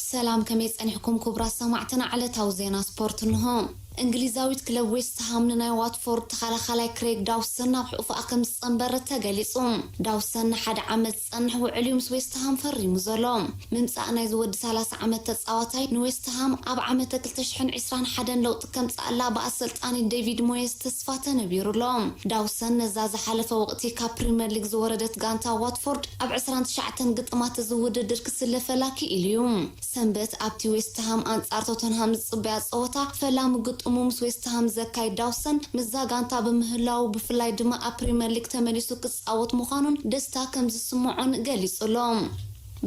ሰላም፣ ከመይ ጸኒሕኩም ክቡራት ሰማዕትና? ዕለታዊ ዜና ስፖርት እንሆ። እንግሊዛዊት ክለብ ዌስትሃም ንናይ ዋትፎርድ ተኸላኻላይ ክሬግ ዳውሰን ናብ ሕቑፋኣ ከም ዝጸንበረ ተገሊጹ። ዳውሰን ንሓደ ዓመት ዝጸንሕ ውዕል እዩ ምስ ዌስትሃም ፈሪሙ ዘሎ። ምምጻእ ናይዚ ወዲ ሰላሳ ዓመት ተጻዋታይ ንዌስትሃም ኣብ ዓመተ ክልተ ሽሕን ዕስራን ሓደን ለውጢ ከምጽኣላ ብኣሰልጣኒ ዴቪድ ሞየስ ተስፋ ተነቢሩ ኣሎ። ዳውሰን ነዛ ዝሓለፈ ወቕቲ ካብ ፕሪምየር ሊግ ዝወረደት ጋንታ ዋትፎርድ ኣብ ዕስራን ትሽዓተን ግጥማት እዚ ውድድር ክስለፈላ ክኢሉ እዩ። ሰንበት ኣብቲ ዌስትሃም ኣንጻር ቶተንሃም ዝጽበያ ጸወታ ፈላሚ ግጥሙ ምስ ዌስትሃም ዘካይድ ዳውሰን ምስዛ ጋንታ ብምህላዉ ብፍላይ ድማ ኣብ ፕሪምየር ሊግ ተመሊሱ ክጻወት ምዃኑን ደስታ ከም ዝስምዖን ገሊጹ ኣሎ።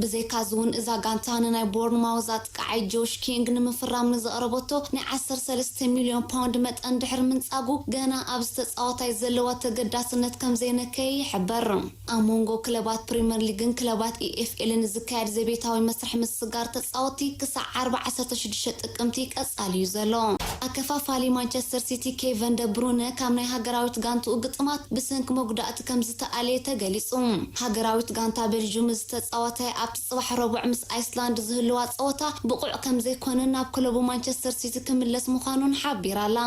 ብዘይካዚ እውን እዛ ጋንታ ንናይ ቦርንማውዝ ኣጥቃዓይ ጆሽ ኪንግ ንምፍራም ንዘቕረበቶ ናይ ዓሰርተ ሰለስተ ሚልዮን ፓውንድ መጠን ድሕሪ ምንጻጉ ገና ኣብዚ ተጻዋታይ ዘለዋ ተገዳስነት ከም ዘይነከየ ይሕበር። ኣብ መንጎ ክለባት ፕሪምየር ሊግን ክለባት ኢኤፍኤልን ዝካየድ ዘቤታዊ መስርሕ ምስጋር ተጻወትቲ ክሳዕ ዓርቢ ዓሰርተ ሽዱሽተ ጥቅምቲ ቀጻሊ እዩ ዘሎ። ኣከፋፋሊ ማንቸስተር ሲቲ ኬቨን ደ ብሩነ ካብ ናይ ሃገራዊት ጋንትኡ ግጥማት ብሰንኪ መጉዳእቲ ከም ዝተኣልየ ተገሊጹ። ሃገራዊት ጋንታ ቤልጅዩም ዝተጻወተ ኣብቲ ጽባሕ ረቡዕ ምስ ኣይስላንድ ዝህልዋ ጸወታ ብቑዕ ከም ዘይኮነ ናብ ክለቡ ማንቸስተር ሲቲ ክምለስ ምዃኑን ሓቢራ ኣላ።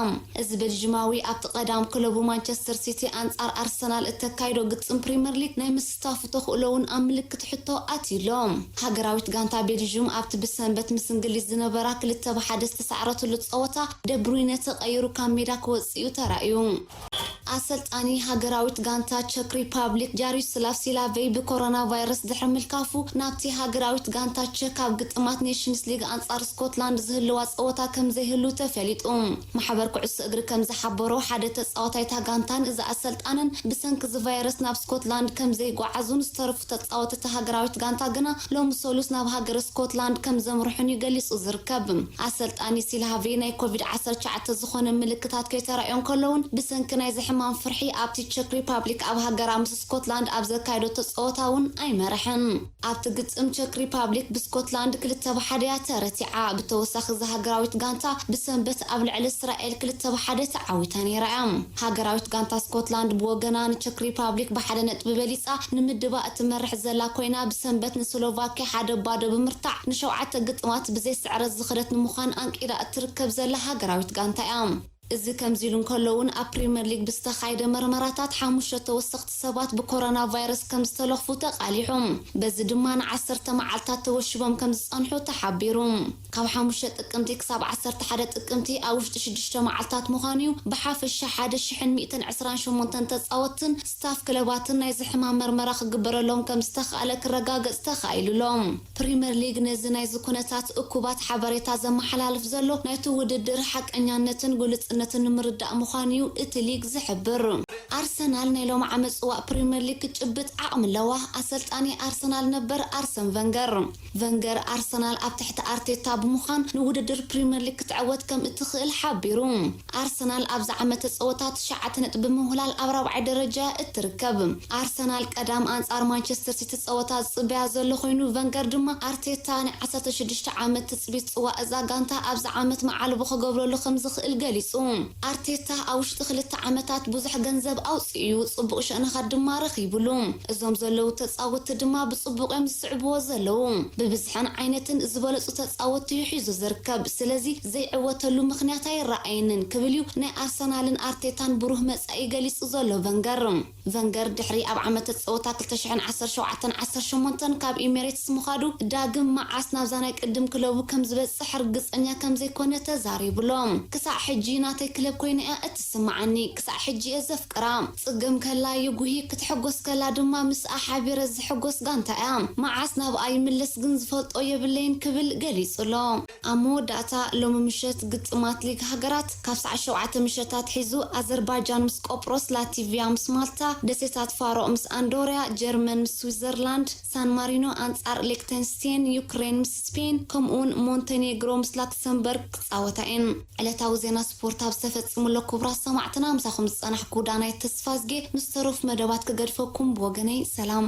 እዚ ቤልጅማዊ ኣብቲ ቀዳም ክለቡ ማንቸስተር ሲቲ ኣንጻር ኣርሰናል እተካይዶ ግጥም ፕሪምየር ሊግ ናይ ምስታፉ ተኽእሎ እውን ኣብ ምልክት ሕቶ ኣትዩ ኣሎ። ሃገራዊት ጋንታ ቤልጅዩም ኣብቲ ብሰንበት ምስ እንግሊዝ ዝነበራ ክልተ ብሓደ ዝተሳዕረትሉ ጸወታ ደብሩይነ ተቐይሩ ካብ ሜዳ ክወጽእ እዩ ተራእዩ። ኣሰልጣኒ ሃገራዊት ጋንታ ቸክ ሪፓብሊክ ጃሪስላቭ ሲላቬይ ብኮሮና ቫይረስ ድሕሪ ምልካፉ ናብቲ ሃገራዊት ጋንታ ቸክ ኣብ ግጥማት ኔሽንስ ሊግ ኣንጻር ስኮትላንድ ዝህልዋ ጸወታ ከም ዘይህሉ ተፈሊጡ። ማሕበር ኩዕሶ እግሪ ከም ዝሓበሮ ሓደ ተጻዋታይ እታ ጋንታን እዚ ኣሰልጣንን ብሰንኪ እዚ ቫይረስ ናብ ስኮትላንድ ከም ዘይጓዓዙን ዝተረፉ ተጻወትቲ ሃገራዊት ጋንታ ግና ሎሚ ሰሉስ ናብ ሃገረ ስኮትላንድ ከም ዘምርሑን እዩ ገሊጹ ዝርከብ። ኣሰልጣኒ ሲልሃቬ ናይ ኮቪድ ዓሰርተ ትሽዓተ ዝኾነ ምልክታት ከይተራእዮ እንከሎ እውን ብሰንኪ ናይዚ ሕማም ፍርሒ ኣብቲ ቸክ ሪፓብሊክ ኣብ ሃገራ ምስ ስኮትላንድ ኣብ ዘካየደቶ ጸወታ እውን ኣይመረሐን። ኣብቲ ግጥም ቸክ ሪፓብሊክ ብስኮትላንድ ክልተ ብሓደ እያ ተረቲዓ። ብተወሳኺ እዛ ሃገራዊት ጋንታ ብሰንበት ኣብ ልዕሊ እስራኤል ክልተ ብሓደ ተዓዊታ ነይራ እያ። ሃገራዊት ጋንታ ስኮትላንድ ብወገና ንቸክ ሪፓብሊክ ብሓደ ነጥቢ በሊጻ ንምድባ እትመርሕ ዘላ ኮይና ብሰንበት ንስሎቫኪያ ሓደ ባዶ ብምርታዕ ንሸውዓተ ግጥማት ብዘይ ስዕረት ዝኸደት ንምዃን ኣንቂዳ እትርከብ ዘላ ሃገራዊት ጋንታ እያ። እዚ ከምዚ ኢሉ እንከሎ እውን ኣብ ፕሪምየር ሊግ ብዝተኻየደ መርመራታት ሓሙሽተ ተወሰኽቲ ሰባት ብኮሮና ቫይረስ ከም ዝተለኽፉ ተቓሊሑ። በዚ ድማ ንዓሰርተ መዓልታት ተወሺቦም ከም ዝጸንሑ ተሓቢሩ። ካብ ሓሙሽተ ጥቅምቲ ክሳብ ዓሰርተ ሓደ ጥቅምቲ ኣብ ውሽጢ ሽዱሽተ መዓልታት ምዃኑ እዩ። ብሓፈሻ ሓደ ሽሕን ሚእትን ዕስራን ሸሞንተን ተጻወትትን ስታፍ ክለባትን ናይዚ ሕማም መርመራ ክግበረሎም ከም ዝተኻእለ ክረጋገጽ ተኻኢሉ ኣሎ። ፕሪምየር ሊግ ነዚ ናይዚ ኩነታት እኩባት ሓበሬታ ዘመሓላልፍ ዘሎ ናይቲ ውድድር ሓቀኛነትን ግሉጽነትን ንምርዳእ ምዃኑ እዩ እቲ ሊግ ዝሕብር። ኣርሰናል ናይ ሎምዓመት ጽዋእ ፕሪምየር ሊግ ክጭብጥ ዓቕሚ ኣለዋ። ኣሰልጣኒ ኣርሰናል ነበር ኣርሰን ቨንገር። ቨንገር ኣርሰናል ኣብ ትሕቲ ኣርቴታ ብምዃን ንውድድር ፕሪምየር ሊግ ክትዕወት ከም እትኽእል ሓቢሩ። ኣርሰናል ኣብዚ ዓመተ ጸወታ ትሽዓተ ነጥቢ ብምውህላል ኣብ ራብዓይ ደረጃ እትርከብ። ኣርሰናል ቀዳም ኣንጻር ማንቸስተር ሲቲ ጸወታ ዝጽበያ ዘሎ ኮይኑ፣ ቨንገር ድማ ኣርቴታ ናይ ዓሰርተ ሽዱሽተ ዓመት ትጽቢት ጽዋእ እዛ ጋንታ ኣብዚ ዓመት መዓልቦ ክገብረሉ ከም ዝኽእል ገሊጹ። ኣርቴታ ኣብ ውሽጢ ክልተ ዓመታት ብዙሕ ገንዘብ ኣውጺኡ እዩ፣ ጽቡቕ ሸነኻት ድማ ረኺቡሉ። እዞም ዘለዉ ተጻወትቲ ድማ ብጽቡቕ እዮም ዝስዕብዎ ዘለዉ። ብብዝሕን ዓይነትን ዝበለጹ ተጻወትቲ እዩ ሒዙ ዝርከብ። ስለዚ ዘይዕወተሉ ምኽንያት ኣይረኣየንን ክብል እዩ ናይ ኣርሰናልን ኣርቴታን ብሩህ መጻኢ ገሊጹ ዘሎ ቨንገር። ቨንገር ድሕሪ ኣብ ዓመተ ጸወታ ክልተ ሽሕን ዓሰርተ ሸውዓተን ዓሰርተ ሸሞንተን ካብ ኢሜሬትስ ምኻዱ ዳግም መዓስ ናብዛ ናይ ቅድም ክለቡ ከም ዝበጽሕ ርግጸኛ ከም ዘይኮነ ተዛሪቡ ኣሎ። ክሳዕ ሕጂ ናተይ ክለብ ኮይና እያ እትስምዓኒ። ክሳዕ ሕጂ እየ ዘፍቅራ። ጽገም ከላ የጉሂ፣ ክትሕጎስ ከላ ድማ ምስኣ ሓቢረ ዝሕጎስ ጋንታ እያ። መዓስ ናብኣ ይምለስ ግን ዝፈልጦ የብለይን ክብል ገሊጹ ኣሎ። ኣብ መወዳእታ ሎሚ ምሸት ግጥማት ሊግ ሃገራት ካብ ሰዓት ሸውዓተ ምሸት ኣትሒዙ ኣዘርባይጃን ምስ ቆጵሮስ፣ ላቲቪያ ምስ ማልታ፣ ደሴታት ፋሮ ምስ ኣንዶርያ፣ ጀርመን ምስ ስዊዘርላንድ፣ ሳን ማሪኖ ኣንጻር ሌክተንስቴን፣ ዩክሬን ምስ ስፔን፣ ከምኡውን ሞንቴኔግሮ ምስ ላክሰምበርግ ክጻወታ እየን። ዕለታዊ ዜና ስፖርት ኣብ ዝተፈጸመሎ ክቡራት ሰማዕትና ምሳኹም ዝጸናሕኩ ዳናይት ተስፋዝጌ ምስ ተረፉ መደባት ክገድፈኩም ብወገነይ ሰላም።